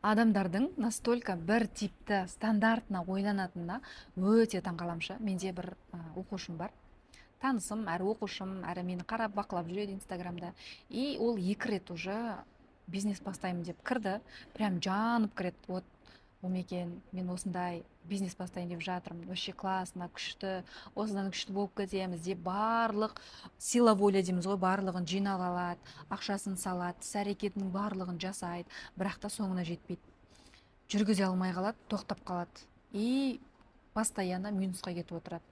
Адамдардың настолько бір типті, стандартына ойланатынына өте таңқаламын шы. Менде бір оқушым бар, танысым, әрі оқушым, әрі мені қарап, бақылап жүреді Инстаграмда. И ол екі рет уже бизнес бастаймын деп кірді, прям жанып кіреді: «Вот, Омекен, мен осындай бизнес бастайын деп жатырмын, вообще классно, күшті, осыдан күшті болып кетеміз», — деп. Барлық сила воля дейміз ғой, барлығын жинап алады, ақшасын салады, іс әрекетінің барлығын жасайды, бірақ та соңына жетпейді, жүргізе алмай қалады, тоқтап қалады и постоянно минусқа кетіп отырады.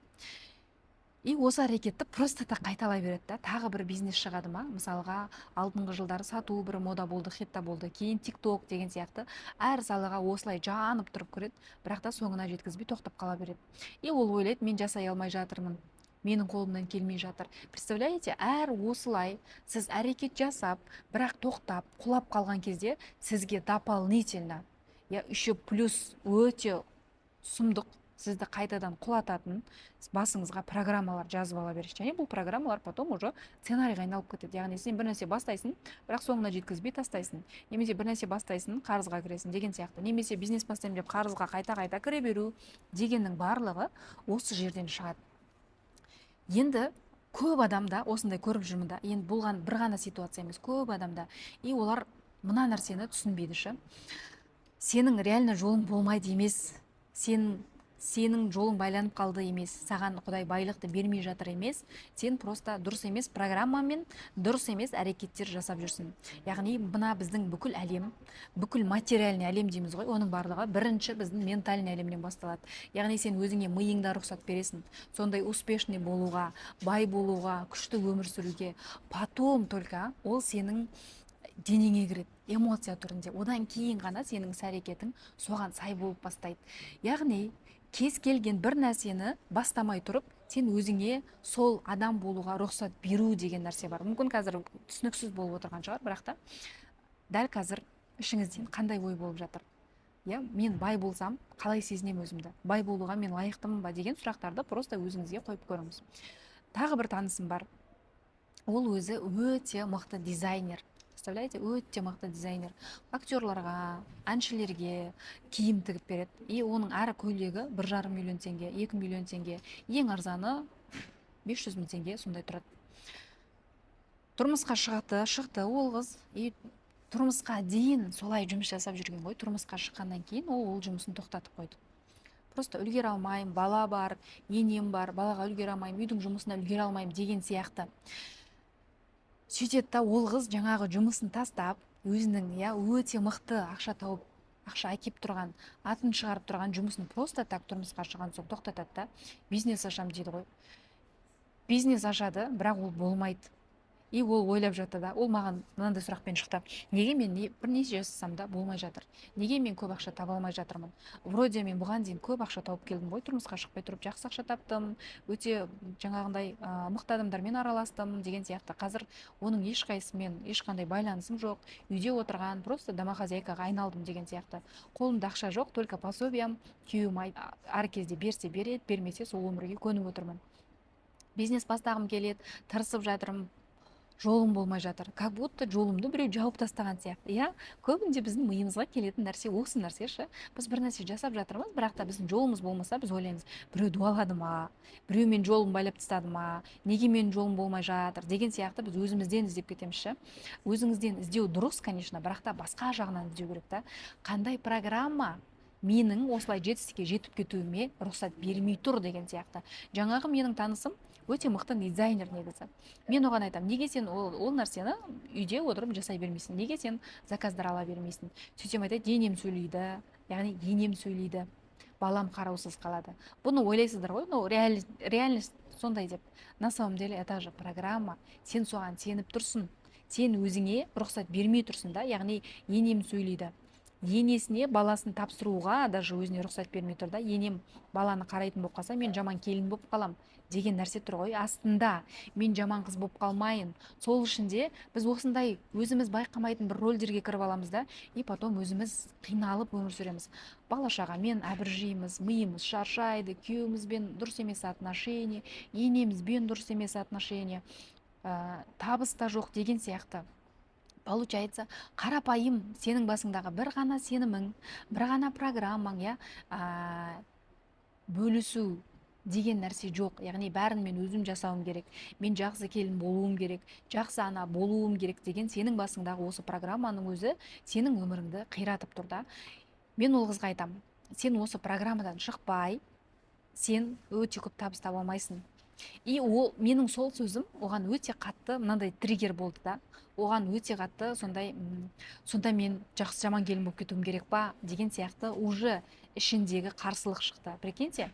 И осы әрекетті просто так қайталай береді да. Тағы бір бизнес шығады ма, мысалға, алдыңғы жылдары сату бір мода болды, хитта болды, кейін Тик Ток деген сияқты, әр салаға осылай жанып тұрып кіреді, бірақ та соңына жеткізбей, тоқтап қала береді. И ол ойлайды: «Мен жасай алмай жатырмын, менің қолымнан келмей жатыр». Представляете, әр осылай сіз әрекет жасап, бірақ тоқтап, құлап қалған кезде сізге дополнительно, я еще плюс өте сұмдық, сізді қайтадан құлататын басыңызға программалар жазып ала бересіз. Және бұл программалар потом уже сценарийға айналып кетеді. Яғни сен бір нәрсе бастайсың, бірақ соңына жеткізбей тастайсың, немесе бір нәрсе бастайсың, қарызға кіресің деген сияқты, немесе бизнес бастаймын деп қарызға қайта қайта кіре беру дегеннің барлығы осы жерден шығады. Енді көп адамда осындай көріп жүрмін да. Енді бұл бір ғана ситуация емес, көп адамда. И олар мына нәрсені түсінбейді шы: сенің реально жолың болмайды емес, сенің жолың байланып қалды емес, саған Құдай байлықты бермей жатыр емес, сен просто дұрыс емес программамен дұрыс емес әрекеттер жасап жүрсің. Яғни мына біздің бүкіл әлем, бүкіл материальный әлем дейміз ғой, оның барлығы бірінші біздің ментальный әлемнен басталады. Яғни сен өзіңе миыңда рұқсат бересің сондай успешный болуға, бай болуға, күшті өмір сүруге. Потом только ол сенің денеңе кіреді эмоция түрінде, одан кейін ғана сенің іс әрекетің соған сай болып бастайды. Яғни кез келген бір нәрсені бастамай тұрып, сен өзіңе сол адам болуға рұқсат беру деген нәрсе бар. Мүмкін, қазір түсініксіз болып отырған шығар, бірақ та дәл қазір ішіңізден қандай ой болып жатыр, иә? «Мен бай болсам, қалай сезінемін өзімді? Бай болуға мен лайықтымын ба?» деген сұрақтарды просто өзіңізге қойып көріңіз. Тағы бір танысым бар, ол өзі өте мықты дизайнер. Представляете, өте мықты дизайнер, актерларға, әншілерге киім тігіп береді. И оның әр көйлегі 1,5 миллион теңге, 2 миллион теңге, ең арзаны 500 мың теңге сондай тұрады. Тұрмысқа шығады, шықты ол қыз. И тұрмысқа дейін солай жұмыс жасап жүрген ғой. Тұрмысқа шыққаннан кейін ол жұмысын тоқтатып қойды. Просто «үлгере алмаймын, бала бар, енем бар, балаға үлгере алмаймын, үйдің жұмысына үлгере алмаймын» деген сияқты. Сөйтеді да, ол қыз жаңағы жұмысын тастап, өзінің, иә, өте мықты ақша тауып, ақша әкеп тұрған, атын шығарып тұрған жұмысын просто так тұрмысқа шығған соң тоқтатады да, «бизнес ашамын» дейді ғой. Бизнес ашады, бірақ ол болмайды. И ол ойлап жатты да, ол маған мынандай сұрақпен шықты: «Неге мен бірнеше жасасам да болмай жатыр? Неге мен көп ақша таба алмай жатырмын? Вроде мен бұған дейін көп ақша тауып келдім ғой, тұрмысқа шықпай тұрып жақсы ақша таптым, өте жаңағындай мықты адамдармен араластым» деген сияқты. «Қазір оның ешқайсысымен ешқандай байланысым жоқ, үйде отырған просто домохозяйкаға айналдым» деген сияқты. «Қолымда ақша жоқ, только пособиям, күйеуім әр кезде берсе береді, бермесе, сол өмірге көніп отырмын. Бизнес бастағым келеді, тырысып жатырмын, жолым болмай жатыр, как будто жолымды біреу жауып тастаған сияқты». Иә, көбінде біздің миымызға келетін нәрсе осы нәрсе шы. Біз бір нәрсе жасап жатырмыз, бірақ та біздің жолымыз болмаса, біз ойлаймыз: «Біреу дуалады ма? Біреу менің жолымды байлап тастады ма? Неге менің жолым болмай жатыр?» деген сияқты біз өзімізден іздеп кетеміз шы. Өзіңізден іздеу дұрыс, конечно, бірақ та басқа жағынан іздеу керек та: қандай программа менің осылай жетістікке жетіп кетуіме рұқсат бермей тұр деген сияқты. Жаңағы менің танысым өте мықты дизайнер негізі. Мен оған айтамын: «Неге сен ол нәрсені үйде отырып жасай бермейсің? Неге сен заказдар ала бермейсің?» Сөйтсем, айтады: «Енем сөйлейді, яғни енем сөйлейді, балам қараусыз қалады». Бұны ойлайсыздар ғой, ну реальность сондай деп. На самом деле это же программа. Сен соған сеніп тұрсың, сен өзіңе рұқсат бермей тұрсың да. Яғни енем сөйлейді, енесіне баласын тапсыруға даже өзіне рұқсат бермей тұр да. «Енем баланы қарайтын болып қалса, мен жаман келін болып қалам» деген нәрсе тұр ғой астында. «Мен жаман қыз болып қалмайын». Сол үшін де біз осындай өзіміз байқамайтын бір рольдерге кіріп аламыз да, и потом өзіміз қиналып өмір сүреміз, бала шағамен әбіржейміз, миымыз шаршайды, күйеуімізбен дұрыс емес отношение, енемізбен дұрыс емес отношение, табыс та жоқ деген сияқты. Получается, қарапайым сенің басыңдағы бір ғана сенімің, бір ғана программаң, иә, бөлісу деген нәрсе жоқ. Яғни бәрін мен өзім жасауым керек, мен жақсы келін болуым керек, жақсы ана болуым керек деген сенің басыңдағы осы программаның өзі сенің өміріңді қиратып тұр да. Мен ол қызға айтамын: сен осы программадан шықпай, сен өте көп табыс таба алмайсың. И ол менің сол сөзім оған өте қатты мынандай триггер болды да. Оған өте қатты сондай сонда мен жақсы, жаман келін болып кетуім керек па деген сияқты уже ішіндегі қарсылық шықты. Прикиньте,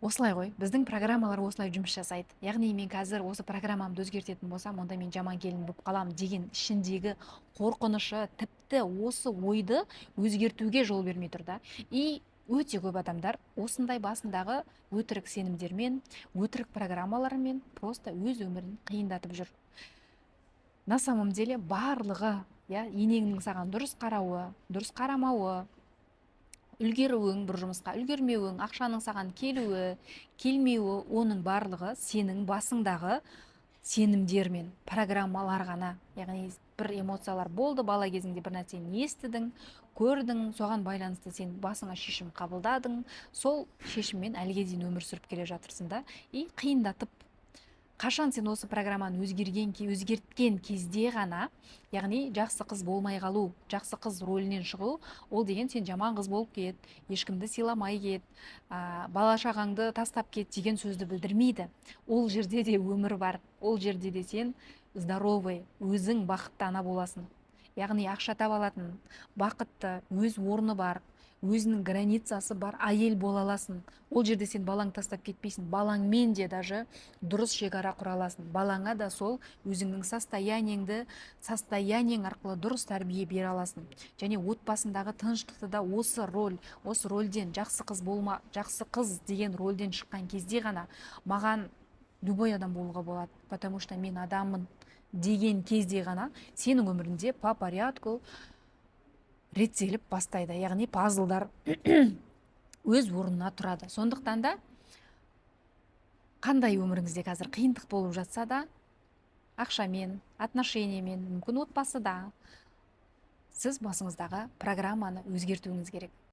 осылай ғой, біздің программалар осылай жұмыс жасайды. Яғни мен қазір осы программамды өзгертетін болсам, онда мен жаман келін болып қаламын деген ішіндегі қорқынышы тіпті осы ойды өзгертуге жол бермей тұр да. И өте көп адамдар осындай басындағы өтірік сенімдермен, өтірік программалармен просто өз өмірін қиындатып жүр. На самом деле барлығы, иә, енеңнің саған дұрыс қарауы, дұрыс қарамауы, үлгеруің, бір жұмысқа үлгермеуің, ақшаның саған келуі, келмеуі, оның барлығы сенің басыңдағы сенімдер мен программалар ғана. Яғни бір эмоциялар болды бала кезіңде, бір нәрсені естідің, көрдің, соған байланысты сен басыңа шешім қабылдадың, сол шешіммен әліге дейін өмір сүріп келе жатырсың да. И қиындатып, қашан сен осы программаны өзгерткен кезде ғана, яғни жақсы қыз болмай қалу, жақсы қыз рөлінен шығу, ол деген сен жаман қыз болып кет, ешкімді сыйламай кет, бала шағаңды тастап кет деген сөзді білдірмейді. Ол жерде де өмір бар, ол жерде де сен здоровый, өзің бақытты ана боласың. Яғни ақша таба алатын, бақытты, өз орны бар, өзінің границасы бар әйел бола аласың. Ол жерде сен балаңды тастап кетпейсің, балаңмен де даже дұрыс шекара құра аласың, балаңа да сол өзіңнің состояниең арқылы дұрыс тәрбие бере аласың. Және отбасындағы тыныштықты да осы рөлден, жақсы қыз болма, жақсы қыз деген рөлден шыққан кезде ғана, маған любой адам болуға болады, потому что мен адаммын деген кезде ғана сенің өміріңде по порядку реттеліп бастайды, яғни пазлдар өз орнына тұрады. Сондықтан да қандай өміріңізде қазір қиындық болып жатса да, ақшамен, отношениемен, мүмкін, отбасыда, сіз басыңыздағы программаны өзгертуіңіз керек.